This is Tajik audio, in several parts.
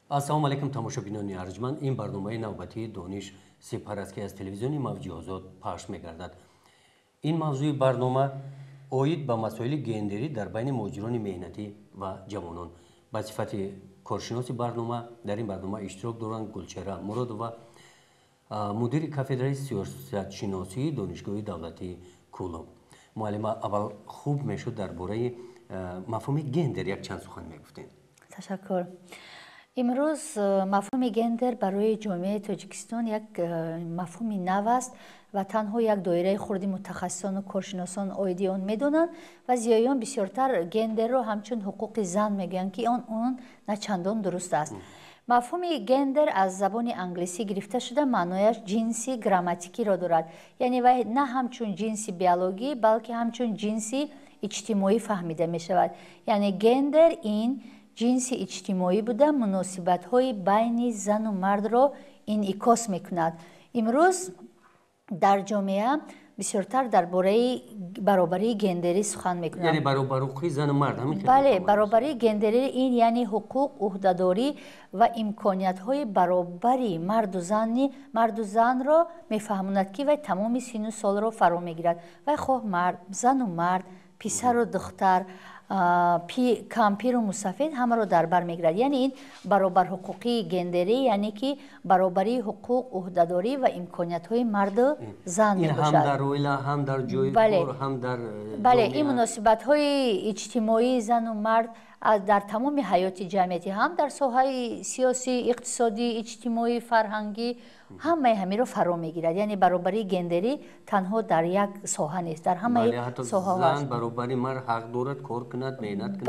Ассалому алайкум, тамошобинони арҷманд. Ин барномаи навбатии «Дониш сипар» аст, ки аз телевизиони Мавҷи Озод пахш мегардад. Ин мавзӯи барнома оид ба масоили гендерӣ дар байни муҳоҷирони меҳнатӣ ва ҷавонон. Ба сифати коршиноси барнома дар ин барнома иштирок доранд Гулчеҳра Муродова, мудири кафедраи сиёсатшиносии Донишгоҳи давлатии Кӯлоб. Муаллима, аввал хуб мешуд, дар бораи мафҳуми гендер якчанд сухан мегуфтем. Ташаккур. Имрӯз мафҳуми гендер барои ҷомеаи Тоҷикистон як мафҳуми нав аст ва танҳо як доираи хурди мутахассисону коршиносон оиди он медонанд ва зиёиён бисёртар гендерро ҳамчун ҳуқуқи зан мегӯянд, ки он на чандон дуруст аст. Мафҳуми гендер аз забони англисӣ гирифта шуда, маънояш ҷинси грамматикиро дорад, яъне вай на ҳамчун ҷинси биологӣ, балки ҳамчун ҷинси иҷтимоӣ фаҳмида мешавад. Яъне гендер ин ҷинси иҷтимоӣ буда, муносибатҳои байни зану мардро инъикос мекунад. Имрӯз дар ҷомеа бисёртар дар бораи баробарии гендерӣ сухан мекунанд. Яъне баробарҳуқуқи зану мард, ҳамин? Бале, баробарии гендерӣ ин яъне ҳуқуқ, ӯҳдадорӣ ва имкониятҳои баробари марду занро мефаҳмонад, ки вай тамоми синну солро фаро мегирад. Вай хоҳ мард, зану мард, писару духтар, кампиру мусафед, ҳамаро дар бар мегирад. Яъне ин баробарҳуқуқии гендерӣ, яъне ки баробарии ҳуқуқ, ӯҳдадорӣ ва имкониятҳои марду зан мебошад. Ҳам дар оила, ҳам дар ҷои кор, ҳам дар Бале, ин муносибатҳои иҷтимоии зану мард дар тамоми ҳаёти ҷамъиятӣ, ҳам дар соҳаи сиёсӣ, иқтисодӣ, иҷтимоӣ, фарҳангӣ, ҳамаи ҳаминро фаро мегирад. Яъне баробарии гендерӣ танҳо дар як соҳа нест, дар ҳамаи соҳаҳо. Зан баробари мард ҳақ дорад кор кунад, меҳнат кунад,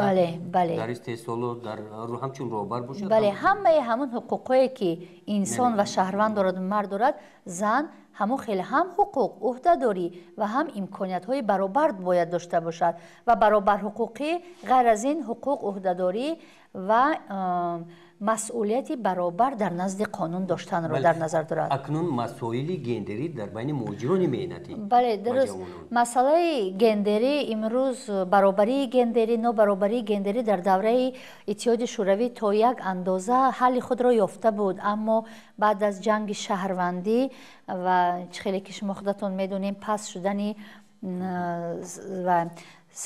бале. Дар истеҳсолот, дар ҳамчун роҳбар бошад. Бале, ҳамаи ҳамон ҳуқуқҳое, ки инсон ва шаҳрванд дорад, мард дорад, зан ҳамон хел ҳам ҳуқуқ, ӯҳдадорӣ ва ҳам имкониятҳои баробар бояд дошта бошад. Ва баробарҳуқуқӣ ғайр аз ин ҳуқуқ, ӯҳдадорӣ ва масъулияти баробар дар назди қонун доштанро дар назар дорад. Акнун масоили гендерӣ дар байни муҳоҷирони меҳнатӣ. Бале, дуруст. Масъалаи гендерӣ имрӯз, баробарии гендерӣ, нобаробарии гендерӣ дар давраи Иттиҳоди Шӯравӣ то як андоза ҳалли худро ёфта буд, аммо баъд аз ҷанги шаҳрвандӣ ва, чӣ хеле ки шумо худатон медонем, паст шудани ва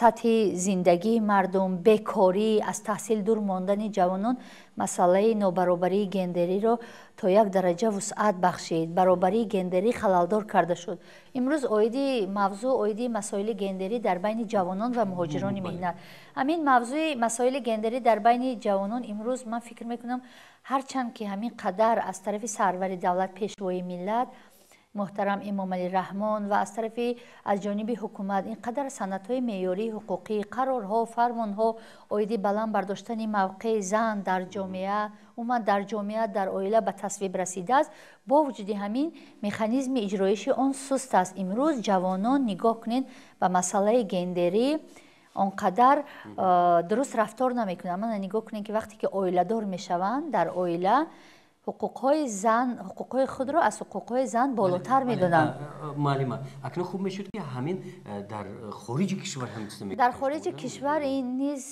сатҳи зиндагии мардум, бекорӣ, аз таҳсил дур мондани ҷавонон масъалаи нобаробарии гендериро то як дараҷа вусъат бахшид, баробарии гендерӣ халалдор карда шуд. Имрӯз оиди мавзӯъ, оиди масоили гендерӣ дар байни ҷавонон ва муҳоҷирони меҳнат. Ҳамин мавзӯи масоили гендерӣ дар байни ҷавонон имрӯз, ман фикр мекунам, ҳарчанд ки ҳамин қадар аз тарафи сарвари давлат, Пешвои миллат муҳтарам Эмомалӣ Раҳмон ва аз тарафи, аз ҷониби ҳукумат ин қадар санадҳои меъёрии ҳуқуқӣ, қарорҳо, фармонҳо оиди баланд бардоштани мавқеи зан дар ҷомеа, умуман дар ҷомеа, дар оила ба тасвиб расидааст, бо вуҷуди ҳамин механизми иҷроиши он суст аст. Имрӯз ҷавонон, нигоҳ кунед, ба масъалаи гендерӣ он қадар дуруст рафтор намекунанд. Мана, нигоҳ кунед, ки вақте ки оиладор мешаванд, дар оила ҳуқуқҳои зан, ҳуқуқҳои худро аз ҳуқуқҳои зан болотар медонанд. Муаллима, акнун хуб мешуд, ки ҳамин дар хориҷи кишвар ҳам чиз. Дар хориҷи кишвар ин низ,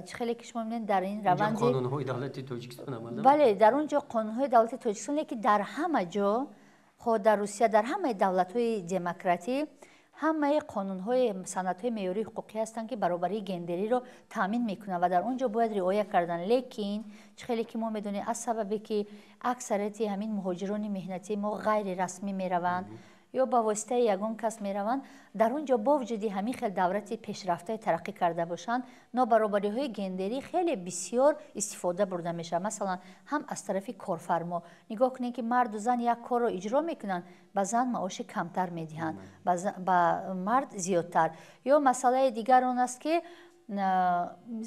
чӣ хеле ки шумо мебинед, дар ин раванди қонунҳои давлати Тоҷикистон амал. Бале, дар он ҷо қонунҳои давлати Тоҷикистон, лекин дар ҳама ҷо, хоҳ дар Русия, дар ҳамаи давлатҳои демократӣ ҳамаи қонунҳои, санадҳои меъёрии ҳуқуқӣ ҳастанд, ки баробарии гендериро таъмин мекунанд ва дар он ҷо бояд риоя кардан. Лекин чӣ хеле ки мо медонем, аз сабабе ки аксарияти ҳамин муҳоҷирони меҳнатии мо ғайрирасмӣ мераванд ё ба воситаи ягон кас мераванд, дар он ҷо бо вуҷуди ҳамин хел давлати пешрафтаи тараққӣ карда бошанд, нобаробариҳои гендерӣ хеле бисёр истифода бурда мешавад. Масалан, ҳам аз тарафи корфармо. Нигоҳ кунед, ки марду зан як корро иҷро мекунанд, ба зан маоши камтар медиҳанд, ба мард зиёдтар. Ё масъалаи дигар он аст, ки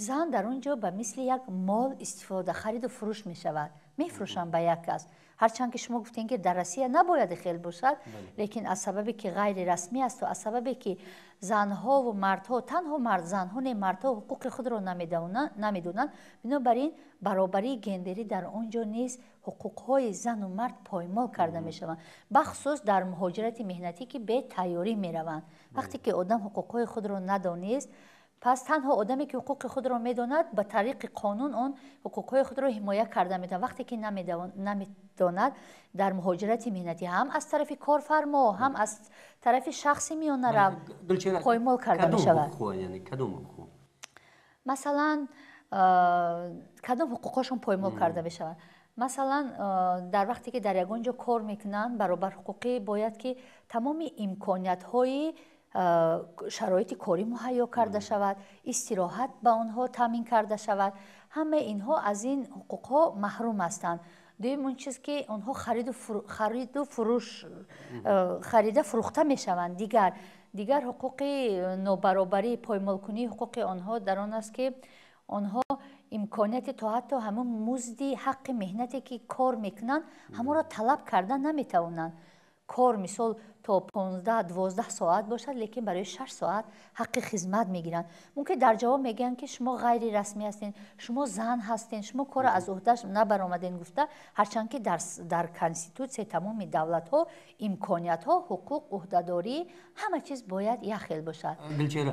зан дар он ҷо ба мисли як мол истифода, хариду фурӯш мешавад, мефурӯшанд ба як кас. Ҳарчанд ки шумо гуфтем, ки дар Россия набояд хел бошад, лекин аз сабабе ки ғайрирасмӣ асту аз сабабе ки занҳову мардҳо, танҳо мард, занҳо не, мардҳо ҳуқуқи худро намедонанд, бинобар ин баробарии гендерӣ дар он ҷо низ ҳуқуқҳои зану мард поймол карда мешаванд, бахусус дар муҳоҷирати меҳнатӣ, ки бетайёрӣ мераванд. Вақте ки одам ҳуқуқҳои худро надонист, Пас танҳо одаме ки ҳуқуқи худро медонад, ба тариқи қонун он ҳуқуқҳои худро ҳимоя карда метавонад. Вақте ки намедонад, дар муҳоҷирати меҳнатӣ ҳам аз тарафи корфармо, ҳам аз тарафи шахси миёнарав поймол карда мешавад. Масалан, кадом ҳуқуқҳошон поймол карда мешаванд? Масалан, дар вақте ки дар ягон ҷо кор мекунанд, баробарҳуқуқӣ бояд ки тамоми имкониятҳои шароити корӣ муҳайё карда шавад, истироҳат ба онҳо таъмин карда шавад. Ҳамаи инҳо аз ин ҳуқуқҳо маҳрум ҳастанд. Дуюм он чиз ки онҳо харида фурӯхта мешаванд. Дигар ҳуқуқи нобаробарӣ, поймолкунии ҳуқуқи онҳо дар он аст ки онҳо имконияти то ҳатто ҳамон музди ҳаққи меҳнате ки кор мекунанд, ҳамонро талаб карда наметавонанд. Кор мисол то 15-12 соат бошад, лекин барои 6 соат ҳаққи хизмат мегиранд. Мумкин дар ҷавоб мегӯянд ки шумо ғайрирасмӣ ҳастед, шумо зан ҳастед, шумо корро аз уҳдаш набаромадед гуфта, ҳарчанд ки дар конститутсияи тамоми давлатҳо имкониятҳо, ҳуқуқ, уҳдадорӣ ҳама чиз бояд як хел бошад. Гулчеҳра,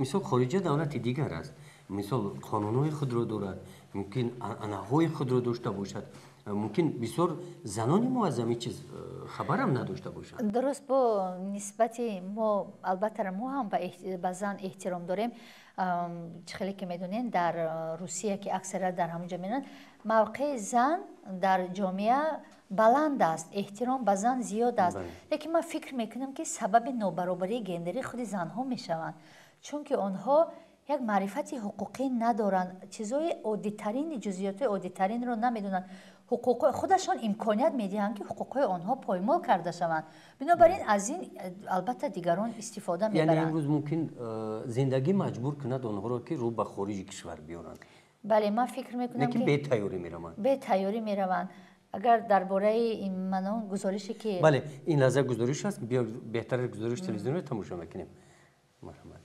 мисол хориҷа давлати дигар аст, мисол қонунҳои худро дорад, мумкин анъанаҳои худро дошта бошад, мумкин бисёр занони мо аз ҳамин чиз хабарам надошта бошанд. Дуруст, бо нисбати мо албатта мо ҳам ба зан эҳтиром дорем. Чӣ хеле ки медонем, дар Русия ки аксарият дар ҳамон ҷо мераванд, мавқеи зан дар ҷомеа баланд аст, эҳтиром ба зан зиёд аст. Лекин ман фикр мекунам ки сабаби нобаробарии гендерӣ худи занҳо мешаванд, чунки онҳо як маърифати ҳуқуқӣ надоранд, чизҳои оддитарини, ҷузъиётҳои оддитаринро намедонанд. Ҳуқуқҳои худашон имконият медиҳанд ки ҳуқуқҳои онҳо поймол карда шаванд. Бинобар ин аз ин албатта дигарон истифода мебаранд. Яъне имрӯз мумкин зиндагӣ маҷбур кунад онҳоро ки рӯ ба хориҷи кишвар биёранд. Бале, ман фикр мекунам ки бетайёрӣ мераванд. Бетайёрӣ мераванд. Агар дар бораи ин манон гузорише ки бале, ин лаҳза гузориш аст, биё беҳтар гузориш телевизионро тамошо мекунем. Марҳамат.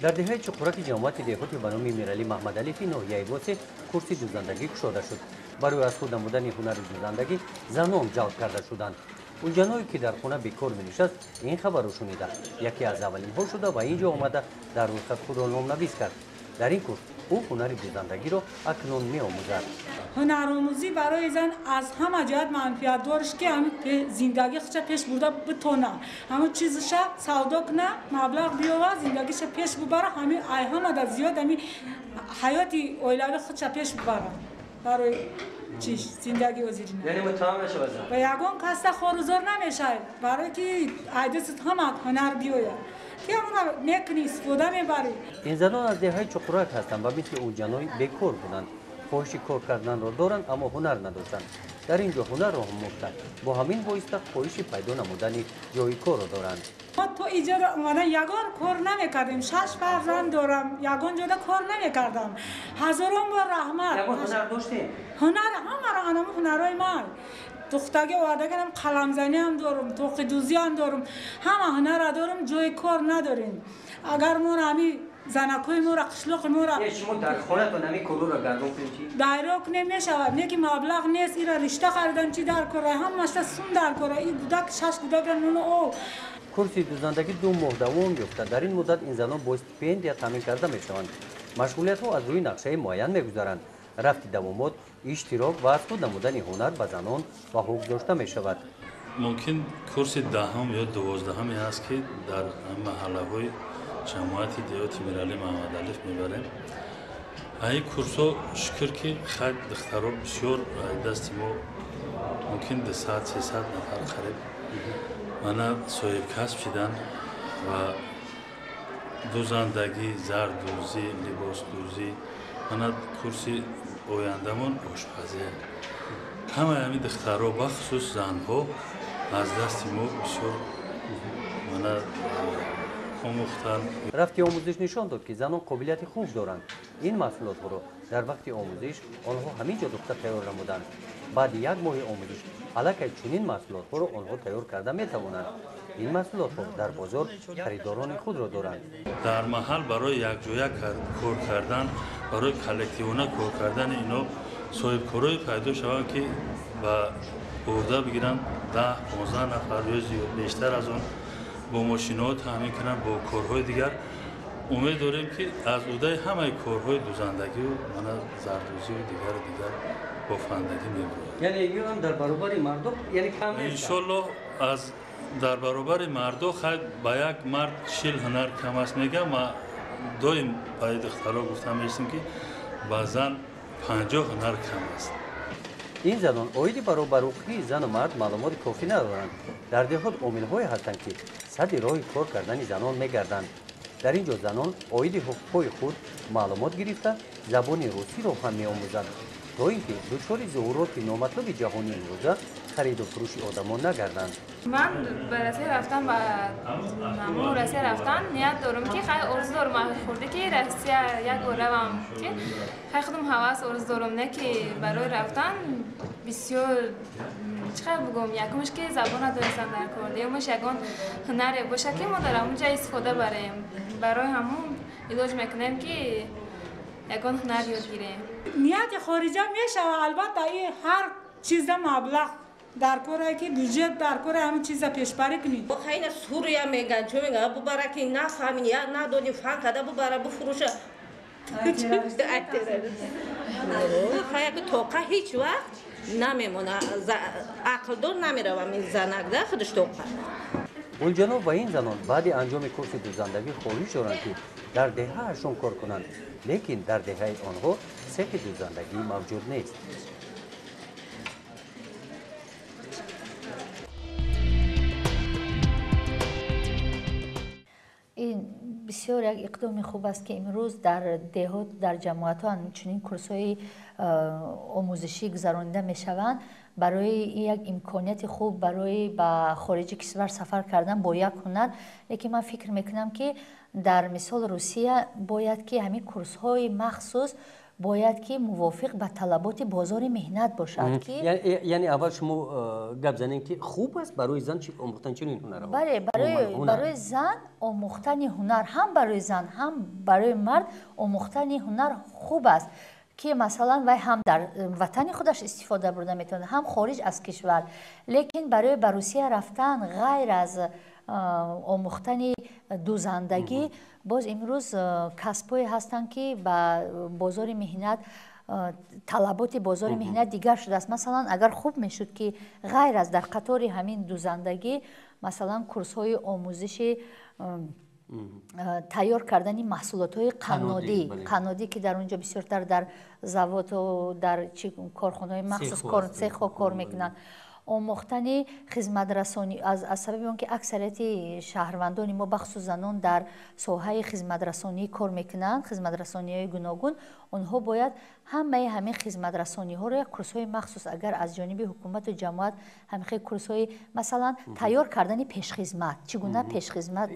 Дар деҳаи Чуқураки ҷамоати деҳоти ба номи Миралӣ Маҳмадалифи ноҳияи Восе курси дӯзандагӣ кушода шуд. Барои аз худ намудани ҳунари дӯзандагӣ занон ҷалб карда шуданд. Улҷаное ки дар хона бекор менишаст, ин хабарро шунида яке аз аввалинҳо шуда ва ин ҷо омада дар рӯйхат худро номнавис кард. Дар ин курс ӯ ҳунари дӯзандагиро акнун меомӯзад. Ҳунаромӯзӣ барои зан аз ҳама ҷиҳат манфиатдорш ки ҳамин зиндагӣ худша пеш бурда битона, ҳамон чизша савдо куна, маблағ биёва, зиндагиша пеш бубара, ҳамин ай ҳамада зиёд ҳамин ҳаёти оилавӣ худша пеш бубара барои чиш зиндагӣ озирина. Яъне муттаҳам нашавад зан? Ба ягон касда хорузор намешавад, барое ки айдасат ҳама ҳунар биёяд. Ки ҳамона мекунӣ, истифода мебарӣ. Ин занон аз деҳаи Чуқурак ҳастанд ва мисли Улҷаной бекор буданд. Хоҳиши кор карданро доранд, аммо ҳунар надоштанд. Дар ин ҷо ҳунарро омӯхта, бо ҳамин воиста хоҳиши пайдо намудани ҷойи корро доранд. Мо то инҷо омадан ягон кор намекардем. 6 фарзанд дорам, ягон ҷода кор намекардам. Ҳазорон бор раҳмат. Ягон ҳунар доштем? Ҳунар ҳамаро, анаму ҳунарҳои ман. Духтагӣ овардаганам, қаламзаниам дорум, тоқидӯзиам дорум, ҳама ҳунарро дорум, ҷои кор надорем. Агар моро ҳамин занакҳои моро, қишлоқи моро шумо дар хонатон ҳамин корҳоро гардон кунем чӣ? Дайро кунем мешавад, не ки маблағ нест, ира ришта харидан чӣ дар кора, ҳамашта сум дар кора, ин гудак 6 гудакра нуну об. Курси дӯзандагӣ 2 моҳ давом ёфта. Дар ин муддат ин занон бо стипендия таъмин карда мешаванд. Машғулиятҳо аз рӯи нақшаи муайян мегузаранд. Рафти давомот, иштирок ва аз худ намудани ҳунар ба занон баҳо гузошта мешавад. Мумкин курси 10-ум ё 12-уме ҳаст ки дар маҳаллаҳои ҷамоати деҳоти Миралӣ Маҳмадалиф мебарем. Ин курсҳо шукр ки хай духтаро бисёр дасти мо мумкин 200-300 нафар қариб мана соҳибкасб шидан ва дӯзандагӣ, зардӯзӣ, либосдӯзӣ, мана курси ояндамон ошпазӣ. Ҳамаи ҳамин духтаро, бахусус занҳо аз дасти мо бисёр мана омӯхтанд. Рафти омӯзиш нишон дод ки занон қобилияти хуб доранд. Ин маҳсулотҳоро дар вақти омӯзиш онҳо ҳамин ҷо духта тайёр намуданд. Баъди як моҳи омӯзиш аллакай чунин маҳсулотҳоро онҳо тайёр карда метавонанд. Ин маҳсулотҳо дар бозор харидорони худро доранд. Дар маҳал барои якҷоя кор кардан, барои коллективона кор кардани ино соҳибкорое пайдо шаванд ки ба уҳда бигиранд, 10-15 нафар ё зиёд бештар аз он бо мошинҳо таъмин кунанд, бо корҳои дигар. Умед дорем, ки аз уҳдаи ҳамаи корҳои дузандагию мана зардӯзию дигару дигар бофандагӣ мебарояд. Яъне ин дар баробари мардо, яъне кам нест? Иншоллоҳ, аз дар баробари мардо хай ба як мард 40 ҳунар кам аст мегам. Ма доим ба духтаро гуфта мешистем, ки ба зан 50 ҳунар кам аст. Ин занон оиди баробарҳуқуқии зану мард маълумоти кофӣ надоранд. Дар деҳот омилҳое ҳастанд, ки садди роҳи кор кардани занон мегарданд. Дар ин ҷо занон оиди ҳуқуқҳои худ маълумот гирифта, забони русиро ҳам меомӯзанд, то ин ки дучори зуҳуроти номатлуби ҷаҳони имрӯза, хариду фурӯши одамон нагарданд. Ман ба Россия рафтан, ба ҳамун Россия рафтан ният дорам, ки хай орзу дорам хурде, ки Россия як бор равам, ки хай худам ҳавас орзу дорам, не ки барои рафтан бисёр чӣ хел бугӯм, якумш ки забон надонистан дар кор, дуюмаш ягон ҳунаре боша, ки мо дар ҳамун ҷа истифода барем. Барои ҳамун илоҷ мекунем, ки ягон ҳунар ёд гирем. Нияти хориҷа мешава, албатта, и ҳар чиза маблағ дар коре, ки бюҷет дар коре, ҳамин чиза пешбарӣ кунӣ. Хайна сурия меган, чо меган, бубара ки нафаҳмин, я надонӣ, фан када бубара буфурӯша. Хаяки тоқа ҳеҷ вақт намемона, ақлдор намеравам ин занак да худаш тоқа. Гулҷаноб ва ин занон баъди анҷоми курси дузандагӣ хоҳиш доранд, ки дар деҳаашон кор кунанд, лекин дар деҳаи онҳо сехи дузандагӣ мавҷуд нест. Ин бисёр як иқдоми хуб аст, ки имрӯз дар деҳот, дар ҷамоатҳо чунин курсҳои омӯзишӣ гузаронида мешаванд. Барои ин як имконияти хуб барои ба хориҷи кишвар сафар кардан бо як ҳунар. Лекин ман фикр мекунам, ки дар мисол Русия бояд ки ҳамин курсҳои махсус бояд ки мувофиқ ба талаботи бозори меҳнат бошад, ки Яъне аввал шумо гап занем, ки хуб аст барои зан омӯхтан чунин ҳунарҳо? Бале, барои зан омӯхтани ҳунар, ҳам барои зан, ҳам барои мард омӯхтани ҳунар хуб аст, ки масалан вай ҳам дар ватани худаш истифода бурда метавонад, ҳам хориҷ аз кишвар. Лекин барои ба Русия рафтан ғайр аз омӯхтани дузандагӣ боз имрӯз касбҳое ҳастанд, ки ба бозори меҳнат, талаботи бозори меҳнат дигар шудааст. Масалан, агар хуб мешуд, ки ғайр аз дар қатори ҳамин дузандагӣ, масалан, курсҳои омӯзиши тайёр кардани маҳсулотҳои қаннодӣ, ки дар он ҷо бисёртар дар заводу дар корхонаҳои махсус, цехҳо кор мекунанд, омӯхтани хизматрасонӣ, аз сабаби он ки аксарияти шаҳрвандони мо, бахусус занон, дар соҳаи хизматрасонӣ кор мекунанд, хизматрасониҳои гуногун, онҳо бояд ҳамаи ҳамин хизматрасониҳоро як курсҳои махсус, агар аз ҷониби ҳукумату ҷамоат ҳамихел курсҳои, масалан, тайёр кардани пешхизмат, чӣ гуна пешхизмат.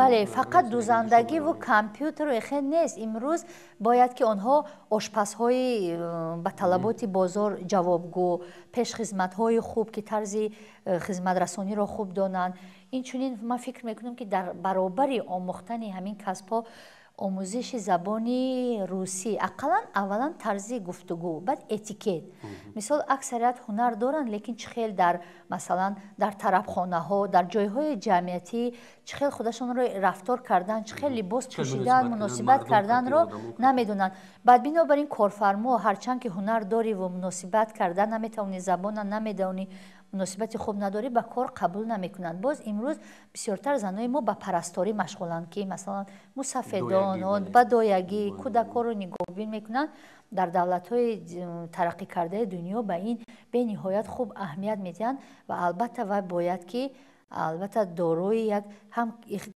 Бале, фақат дузандагиву компютеру эхел нест. Имрӯз бояд ки онҳо ошпазҳои ба талаботи бозор ҷавобгӯ, пешхизматҳои хуб, ки тарзи хизматрасониро хуб донанд. Инчунин ман фикр мекунам, ки дар баробари омӯхтани ҳамин касбҳо омӯзиши забони русӣ, ақаллан аввалан тарзи гуфтугӯ, баъд этикет. Мисол, аксарият ҳунар доранд, лекин чӣ хел дар, масалан, дар тарабхонаҳо, дар ҷойҳои ҷамъиятӣ чӣ хел худашонро рафтор кардан, чӣ хел либос пӯшидан, муносибат карданро намедонанд. Баъд бинобар ин корфармо, ҳарчанд ки ҳунар дориву муносибат кардан наметавонӣ, забона намедонӣ, муносибати хуб надорӣ, ба кор қабул намекунанд. Боз имрӯз бисёртар занои мо ба парасторӣ машғуланд, ки масалан мусафедон, ба доягӣ, кӯдакҳоро нигоҳбин мекунанд. Дар давлатҳои тараққӣ кардаи дунё ба ин бениҳоят хуб аҳамият медиҳанд ва албатта вай бояд ки албатта дорои як ҳам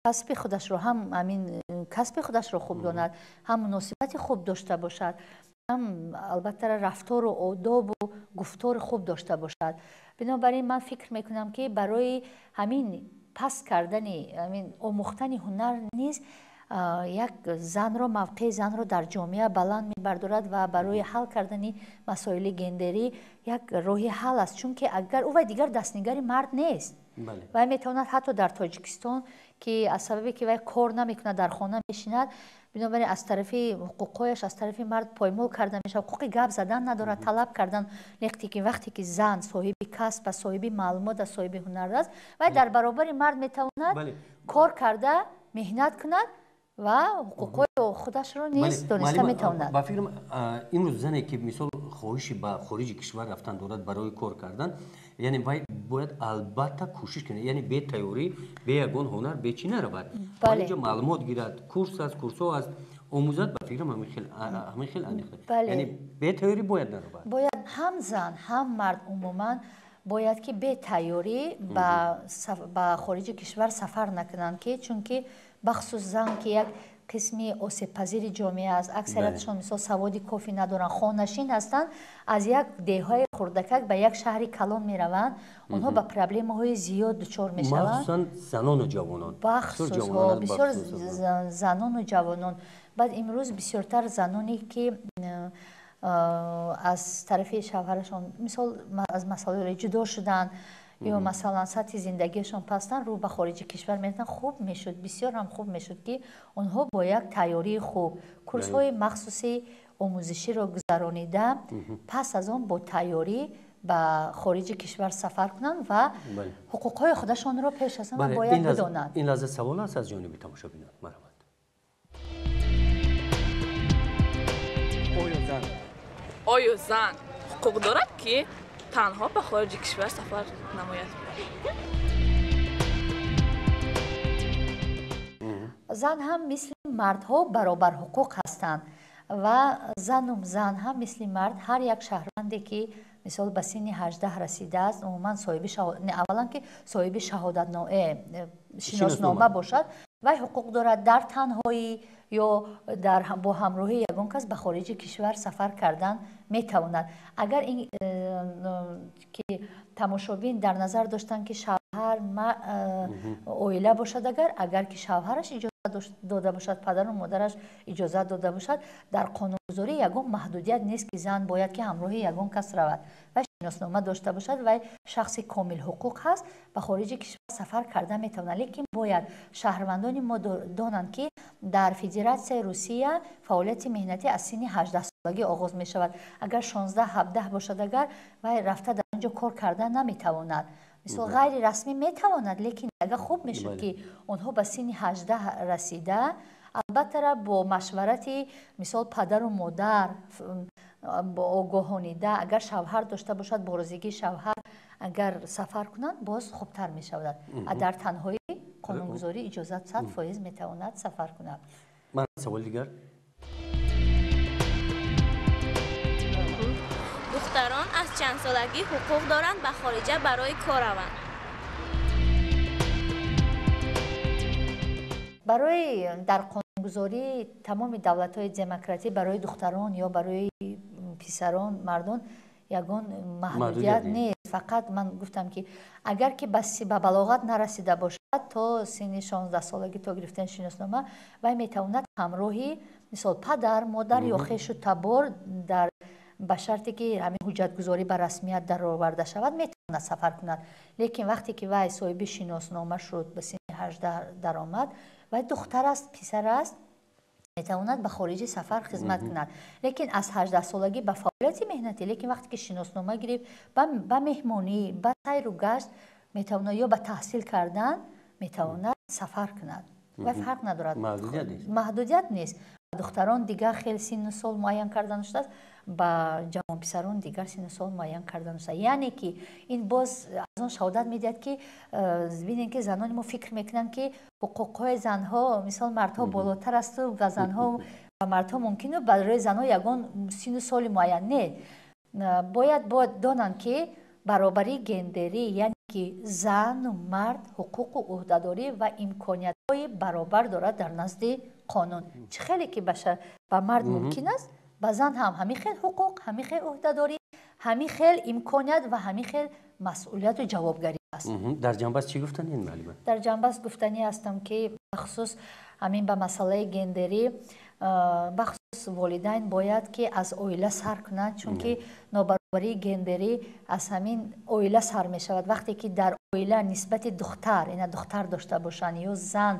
касби худашро, ҳам ҳамин касби худашро хуб донад, ҳам муносибати хуб дошта бошад, ҳам албатта рафтору одобу гуфтори хуб дошта бошад. Бинобар ин ман фикр мекунам, ки барои ҳамин паст кардани ҳамин омӯхтани ҳунар низ як занро, мавқеи занро дар ҷомеа баланд мебардорад ва барои ҳал кардани масоили гендерӣ як роҳи ҳал аст, чунки агар ӯ вай дигар дастнигари мард нест, вай метавонад ҳатто дар Тоҷикистон, ки аз сабабе ки вай кор намекунад, дар хона мешинад. Бинобар ин аз тарафи ҳуқуқҳояш аз тарафи мард поймол карда мешавад, ҳуқуқи гап задан надорад, талаб кардан. Лекин вақте ки зан соҳиби касб аст, соҳиби маълумот аст, соҳиби ҳунар аст, вай дар баробари мард метавонад кор карда, меҳнат кунад ва ҳуқуқҳои худашро низ дониста метавонад. Ба фикрам, имрӯз зане ки мисол хоҳиши ба хориҷи кишвар рафтан дорад барои кор кардан, яъне вай бояд албатта кӯшиш кунад, яъне бе тайёрӣ, бе ягон ҳунар, бе чӣ наравад. Инҷо маълумот гирад, курс аст, курсҳо аст, омӯзад, ба фикрам ҳамин хел аниқ. Яъне бе тайёрӣ бояд наравад. Бояд ҳам зан, ҳам мард умуман бояд ки бе тайёрӣ ба хориҷи кишвар сафар накунанд, ки чунки бахусус зан ки як қисми осебпазири ҷомеа аст, аксариятшон мисол саводи кофӣ надоранд, хонашин ҳастанд, аз як деҳаи хурдакак ба як шаҳри калон мераванд, онҳо ба проблемаҳои зиёд дучор мешаванд. Махсусан занону ҷавонон. Бахусус бисёр занону ҷавонон. Баъд имрӯз бисёртар заноне ки аз тарафи шавҳарашон мисол аз масъалаи ҷудо шуданд ё масалан сатҳи зиндагиашон пастанд, рӯ ба хориҷи кишвар мераванд, хуб мешуд, бисёр ҳам хуб мешуд ки онҳо бо як тайёрии хуб курсҳои махсуси омӯзиширо гузаронида, пас аз он бо тайёрӣ ба хориҷи кишвар сафар кунанд ва ҳуқуқҳои худашонро пеш аз ҳама бояд бидонанд. Ин лаҳза савол аст аз ҷониби тамошобинон. Марҳамат. Оё зан ҳуқуқ дорад ки танҳо ба хориҷи кишвар сафар намояд? Зан ҳам мисли мардҳо баробарҳуқуқ ҳастанд ва зан ҳам мисли мард ҳар як шаҳрванде ки мисол ба синни 18 расидааст, умуман соҳиби аввалан ки соҳиби шиноснома бошад, вай ҳуқуқ дорад дар танҳоӣ ё бо ҳамроҳии ягон кас ба хориҷи кишвар сафар кардан метавонад. Агар ин ки тамошобин дар назар доштанд ки шавҳар оила бошад, агар ки шавҳараш иҷозат дода бошад, падару модараш иҷозат дода бошад, дар қонунгузорӣ ягон маҳдудият нест ки зан бояд ки ҳамроҳи ягон кас равад ва шиноснома дошта бошад, вай шахси комилҳуқуқ ҳаст, ба хориҷи кишвар сафар карда метавонад. Лекин бояд шаҳрвандони мо донанд ки дар Федератсияи Русия фаъолияти меҳнатӣ аз синни 18 солагӣ оғоз мешавад. Агар 16-17 бошад, агар вай рафта дар он ҷо кор карда наметавонад. Мисол ғайрирасмӣ метавонад, лекин агар хуб мешуд ки онҳо ба синни 18 расида, албатта бо машварати мисол падару модар бо огоҳонида, агар шавҳар дошта бошад, бо розигии шавҳар агар сафар кунанд, боз хубтар мешавад. Дар танҳоӣ қонунгузорӣ иҷозат 100% метавонад сафар кунад. Ман савол дигар. Духтарон аз чанд солагӣ ҳуқуқ доранд ба хориҷа барои кор раванд? Барои дар қонунгузории тамоми давлатҳои демократӣ барои духтарон ё барои писарон, мардон ягон маҳдудият нест. Фақат ман гуфтам ки агар ки ба балоғат нарасида бошад, то синни 16 солагӣ то гирифтани шиноснома, вай метавонад ҳамроҳи мисол падар, модар ё хешу табор дар ба шарте ки ҳамин ҳуҷҷатгузорӣ ба расмият дароварда шавад, метавонад сафар кунад. Лекин вақте ки вай соҳиби шиноснома шуд, ба синни 18 даромад, вай духтар аст, писар аст, метавонад ба хориҷи сафар хизмат кунад. Лекин аз 18 солагӣ ба фаъолияти меҳнатӣ, лекин вақте ки шиноснома гирифт, ба меҳмонӣ, ба сайру гашт метавонад ё ба таҳсил кардан метавонад сафар кунад. Вай фарқ надорад, маҳдудият нест. Духтарон дигар хел синну сол муайян карда нашудааст, ба ҷавонписарон дигар синну сол муайян карда нашудааст. Яъне ки ин боз аз он шаҳодат медиҳад ки бинед ки занони мо фикр мекунанд ки ҳуқуқҳои занҳо мисол мардҳо болотар асту ва занҳо ва мардҳо мумкину барои занҳо ягон синну соли муайян не. Бояд донанд ки баробарии гендерӣ, яъне ки зану мард ҳуқуқу ӯҳдадорӣ ва имкониятҳои баробар дорад дар назди қонун. Чӣ хеле ки ба мард мумкин аст, ба зан ҳам ҳамин хел ҳуқуқ, ҳамин хел ӯҳдадорӣ, ҳамин хел имконият ва ҳамин хел масъулияту ҷавобгарӣ аст. Дар ҷанбаст чӣ гуфтанед, муаллима? Дар ҷанбаст гуфтанӣ ҳастам ки бахусус ҳамин ба масъалаи гендерӣ, бахусус волидайн бояд ки аз оила сар кунанд, чунки нобаробарии гендерӣ аз ҳамин оила сар мешавад. Вақте ки дар оила нисбати духтар, ина духтар дошта бошанд ё зан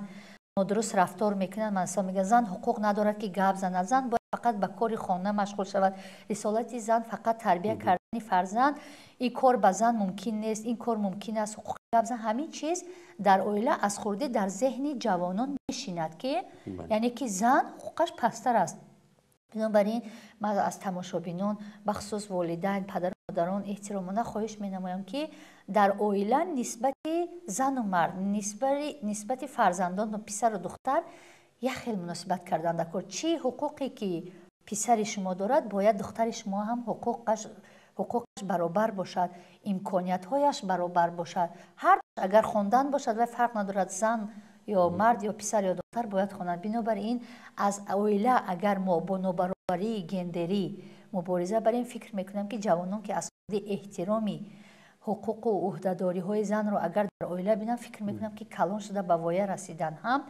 Нодуруст рафтор мекунанд. Масалан, мегӯянд, зан ҳуқуқ надорад, ки гап занад, зан бояд фақат ба кори хона машғул шавад, рисолати зан фақат тарбия кардани фарзанд, ин кор ба зан мумкин нест, ин кор мумкин аст, ҳуқуқи гап зан. Ҳамин чиз дар оила аз хурдӣ дар зеҳни ҷавонон мешинад, ки яъне ки зан ҳуқуқаш пасттар аст. Бинобар ин ман аз тамошобинон, бахусус волидайн, падару модарон эҳтиромона хоҳиш менамоям, ки дар оила нисбати зану мард, нисбати фарзандону писару духтар як хел муносибат кардан дар кор. Чӣ ҳуқуқе ки писари шумо дорад, бояд духтари шумо ҳам ҳуқуқаш баробар бошад, имкониятҳояш баробар бошад. Ҳар агар хондан бошад, вай фарқ надорад, зан ё мард ё писар ё духтар бояд хонад. Бинобар ин аз оила агар мо бо нобаробарии гендерӣ мубориза барем, фикр мекунам, ки ҷавонон, ки аз худи эҳтироми ҳуқуқу ӯҳдадориҳои занро агар дар оила бинанд, фикр мекунам, ки калон шуда ба воя расидан ҳам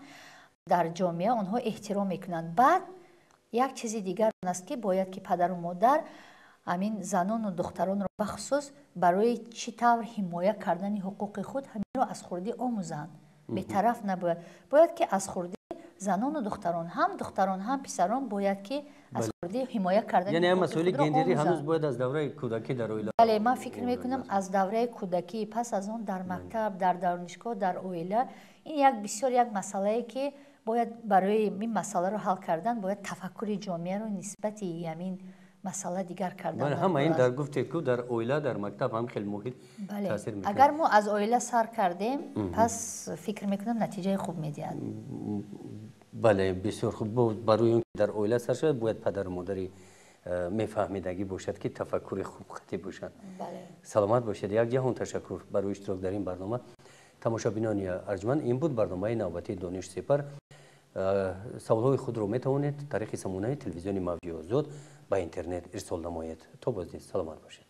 дар ҷомеа онҳо эҳтиром мекунанд. Баъд як чизи дигар он аст, ки бояд ки падару модар ҳамин занону духтаронро бахусус барои чӣ тавр ҳимоя кардани ҳуқуқи худ, ҳаминро аз хурдӣ омӯзанд. Бетараф набояд, бояд ки аз хурдӣ занону духтарон, ҳам духтарон, ҳам писарон, бояд ки аз хурдӣ ҳимоя кардани Яъне масоили гендерӣ ҳанӯз бояд аз давраи кӯдакӣ дар оила Бале, ман фикр мекунам, аз давраи кӯдакӣ, пас аз он дар мактаб, дар донишгоҳ, дар оила. Ин як бисёр як масъалае, ки бояд барои ин масъаларо ҳал кардан бояд тафаккури ҷомеаро нисбати ҳамин масъала дигар кардан. Ҳама ин дар гуфтед ку, дар оила, дар мактаб ҳам хеле муҳит таъсир мекунад. Агар мо аз оила сар кардем, пас фикр мекунам, натиҷаи хуб медиҳад. Бале, бисёр хуб. Барои он ки дар оила сар шавад, бояд падару модари мефаҳмидагӣ бошад, ки тафаккури хуб хатӣ бошад. Саломат бошед, як ҷаҳон ташаккур барои иштирок дар ин барнома. Тамошобинони арҷманд, ин буд барномаи навбатии «Дониш сепар». Саволҳои худро метавонед тариқи самонаи телевизиони Мавҷи Озод ба интернет ирсол намоед. То боздид, саломат бошед.